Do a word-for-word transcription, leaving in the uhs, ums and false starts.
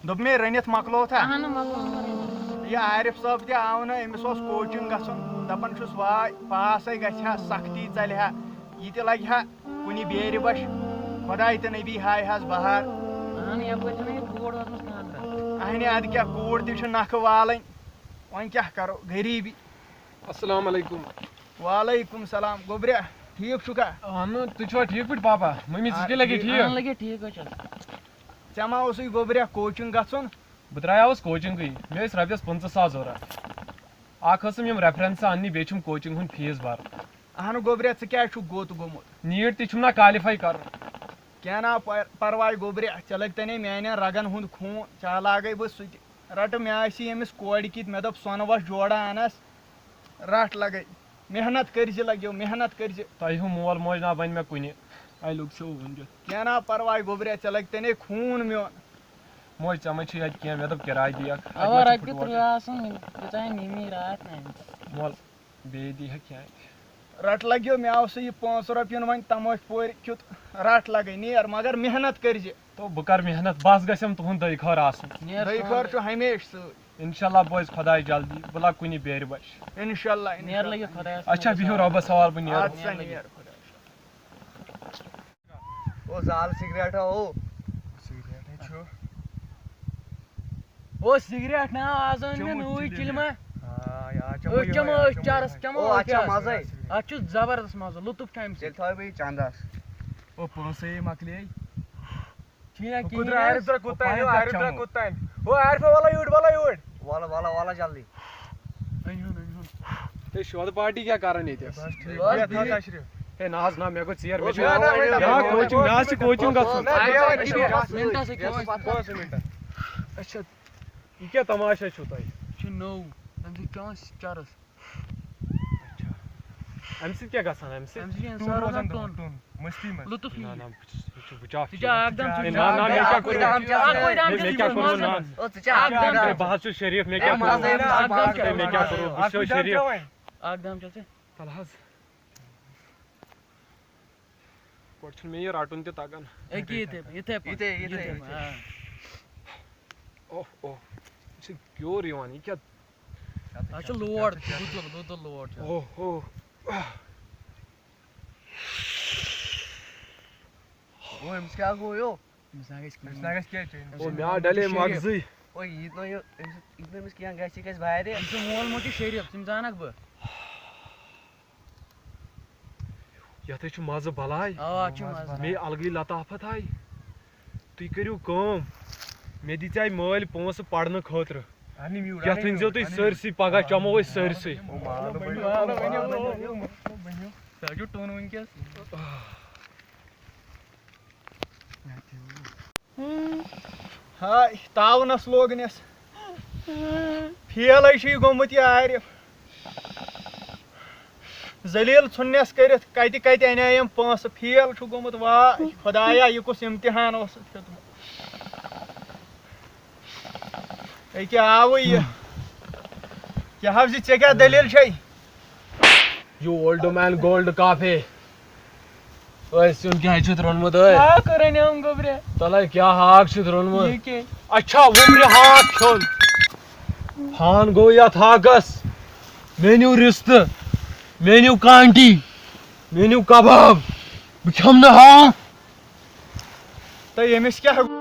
دوٚپ مےٚ، رٔنِتھ مۄکلوتھا؟ اہن، مۄکلوو رٔنِتھ۔ یہِ عارف صٲب تہِ آو نہٕ، أمِس اوس کوچِنٛگ گژھُن، دَپان چھُس، واے، پاس ہے گژھِ ہا، سختی ژَلہِ ہا، یہِ تہِ لَگہِ ہا کُنہِ بیرِ بَش۔ خۄداے تہٕ نبی ہاے ہَس بہار۔ اہن، یَپٲرۍ چھَنہٕ یہِ کوٗر وٲژمٕژ خانٛدرَس۔ اہنہِ، اَدٕ کیٛاہ، کوٗر تہِ چھِ نَکھٕ والٕنۍ، وۄنۍ کیٛاہ کَرو، غریٖبی۔ السلام علیکم۔ وعلیکم السلام۔ گوٚبریا، ٹھیٖک چھُکھا؟ اہن، تُہۍ چھِوا ٹھیٖک پٲٹھۍ پاپا؟ مٔمی، ژٕ آ، چھُکھے لگے ٹھیٖک؟ ٹھیٖک؟ اہن، لگے ٹھیٖک حظ چھُس۔ ژےٚ ما اوسُے گوٚبریا کوچِنٛگ گژھُن؟ بہٕ درٛایاوُس کوچِنٛگٕے، مےٚ ٲسۍ رۄپیَس پٕنٛژٕہ ساس ضوٚرَتھ۔ اَکھ ٲسٕم یِم ریفرنسہٕ اَننہِ، بیٚیہِ چھُم کوچِنٛگ ہُنٛد فیٖس بَرُن۔ اہنُو گوٚبریا، ژٕ کیٛازِ چھُکھ گوٚت گوٚمُت؟ نیٖٹ تہِ چھُم نہ کالِفاے کَرُن۔ کینٛہہ نہ پَر-، پَرواے گوٚبریا، ژےٚ لَگہِ تَنے میٛانٮ۪ن رَگَن ہُنٛد خوٗن، ژےٚ لاگَے بہٕ سُہ تہِ۔ رَٹہٕ، مےٚ آسہِ ییٚمِس کورِ کِتۍ، مےٚ دوٚپ سۄنہٕ وَس جوڑا اَنَس، رَٹھ لَگَے۔ محنت کٔرۍ زِ لَگیو، محنت کٔرۍ زِ۔ تۄہہِ ہیوٗ مول موج نہ بَنہِ مےٚ کُنہِ۔ آے لوٚگ چھو وٕنہِ دیُت۔ کینٛہہ نہ پَرواے گوٚبریا، ژےٚ لَگہِ تَنے خوٗن میون۔ موج، ژےٚ ما چھُے اَتہِ کینٛہہ؟ مےٚ دوٚپ کِراے دِیَکھ۔ اَتہِ اَوا، ما چھُ رۄپیہِ پھُٹووٹ؟ تٕرٛہ آسَن وٕنہِ، دِژاے مِمی راتھ نَنہِ۔ مول، بیٚیہِ دی ہا کینٛہہ۔ رَٹھ لَگیو، مےٚ آو سُہ یہِ پانٛژھ رۄپیُن وۄنۍ تَمٲکۍ پورِ کیُتھ رَٹھ لَگَے، نیر، مگر محنت کٔرۍ زِ۔ تو بہٕ کَرٕ محنت، بَس گژھٮ۪م تُہُنٛد دٔے خٲر آسُن۔ نیر دٔے سون۔ خٲر چھُ ہمیشہِ سۭتۍ۔ اِنشاء اللہ بوزِ خۄداے جلدی، بہٕ لَگہٕ کُنہِ بیرِ بَچہِ۔ اِنشاء اللہ، نیر اِنشاء لَگہِ اللہ۔ خۄدایَس اچھا، حوالہٕ۔ بِہِو رۄبَس حوالہٕ، بہٕ نیرٕ۔ اَدٕ سا نیر خۄدایَس حوالہٕ۔ او زال سگریٹ ہا او۔ سگریٹ ہے چھُ۔ او سگریٹ نا، آز أنۍ مےٚ چمو نوٚوٕے چلم۔ چلمہ۔ آ، یا چمو أسۍ یِہوٚے، چمو، یا أسۍ چمو چرس یِہوٚے۔ چمو او، أسۍ اچھا، چرس۔ مزے۔ اتھ چھُ زبردست مزٕ، لطف چھُ امہِ سۭتۍ۔ تیٚلہِ تھاوے بہٕ یہِ چندس۔ او پونسے مۄکلے۔ چھُے نا او کِہیٖنۍ کُدرا حظ۔ عارف درا کوٚت تام، او عارف درا کوٚت تام۔ او عارف ولا یوٗرۍ، ولا یوٗرۍ۔ ولا، ولا، ولا جلدی۔ أنۍ ہُن، أنۍ ہُن۔ ہے، شودٕ پارٹی کیٛاہ کران ییٚتہِ؟ بس ٹھیٖک۔ بس بِہِتھ۔ بِہِتھ۔ ہے، نہ حظ، نہ، مےٚ گوٚو ژیر، مےٚ چھِ، او، نہ، نہ، نہ، یا نہ، کوچِنٛگ، مےٚ آسہِ کوچِنٛگ گژھُن۔ نہ، نہ، نہ، مِنٹَس أکِس۔ پانٛژھ مِنٹ۔ اچھا، یہِ کیٛاہ تماشا چھُو تۄہہِ؟ یہِ چھُ نوٚو، اَمہِ سۭتۍ چٮ۪وان چرس۔ اچھا۔ اَمہِ سۭتۍ کیٛاہ گژھان، اَمہِ سۭتۍ؟ اَمہِ سۭتۍ چھُ اِنسان روزان ٹوٚن۔ مستی منٛز۔ لطف نہ، نہ، یی۔ بہٕ چھُس، یہِ چھُ، بہٕ چھُس اکھ ژٕ چےٚ اکھ دم چےٚ۔ ہے، نہ، نہ، مےٚ کیٛاہ کوٚرمُت؟ اکھ دم چےٚ۔ ہے، مےٚ کیٛاہ کوٚرمُت؟ نہ۔ او، ژٕ چےٚ اکھ دم۔ ہے، بہٕ حظ چھُس شریٖف، مےٚ کیٛاہ کوٚرمُت؟ اکھ دم چےٚ۔ ہے، مےٚ کیٛاہ کوٚرمُت؟ بہٕ چھُس شریٖف۔ اکھ دم چےٚ ژٕ۔ تَلہٕ حظ۔ گۄڈٕ چھُنہٕ مےٚ یہِ رَٹُن تہِ تَگان۔ أکی یِتھَے پٲٹھۍ، یِتھَے پٲٹھۍ۔ یِتھَے، یِتھَے۔ یِتھَے پٲٹھۍ، آ۔ اوہ، اوہ۔ یہِ چھِ پیور یِوان، یہِ کیٛاہ؟ اَتھ چھُ لوڈ، گُتُل، گُتُل لوڈ چھُ۔ اوہ، اوہ۔ او، أمِس کیٛاہ گوٚو یو؟ أمِس نا گژھِ کِہیٖنۍ۔ أمِس نا گژھِ کیٛاہ چٲنۍ؟ او، مےٚ آو ڈلے مغزٕے۔ او، یہِ نہٕ یہِ، أمِس، یہِ نہٕ أمِس کینٛہہ گژھِ، یہِ گژھِ بارِ۔ أمۍ سُنٛد مول موج چھُ شریٖف، تِم زانکھ بہٕ۔ یتھ ہے چھُ مزٕ بلاے۔ اوا، چھُ مزٕ۔ مےٚ الگٕے لطافت آے۔ تُہۍ کٔرِو کٲم، مےٚ دِژے مٲلۍ پونٛسہٕ پرنہٕ خٲطرٕ۔ اَنِم یوٗرۍ، یتھ اَنِم أنۍزیو یوٗرۍ، تُہۍ اَنِم سٲرسٕے یوٗرۍ۔ پگاہ چمو أسۍ سٲرسٕے۔ او مالہٕ بٔنِو، مالہٕ بٔنِو۔ سُہ حظ چھُ ٹوٚن وٕنکیٚس۔ ہاے، تعاونس لوگنس۔ فیلے چھُ یہِ گوٚمُت یہِ عارف۔ ذلیل ژھُننس کٔرِتھ کتہِ کتہِ انے أمۍ پونٛسہٕ۔ فیل چھُ گوٚمُت۔ واے خۄدایا، یہِ کُس امتحان اوس ہیوٚتمُت؟ أکیٛاہ آوٕے یہِ۔ کیٛاہ حظ، ژےٚ کیٛاہ دٔلیٖل چھے؟ You old man gold coffee۔ أے سیُن کیٛاہ چھُتھ روٚنمُت أے؟ ہاکھ رَنیٛوم گوٚبرِ۔ تَلَے کیٛاہ ہاکھ چھُتھ روٚنمُت؟ یہِ کیٛاہ؟ اَسہِ چھا وُمرِ ہاکھ کھیوٚن؟ فان گوٚو یَتھ ہاکَس۔ مےٚ نیوٗ رِستہٕ، مےٚ نیوٗ کانٹی، مےٚ نیوٗ کباب۔ بہٕ کھٮ۪مہٕ نہٕ ہاکھ۔ تہٕ ییٚمِس کیٛاہ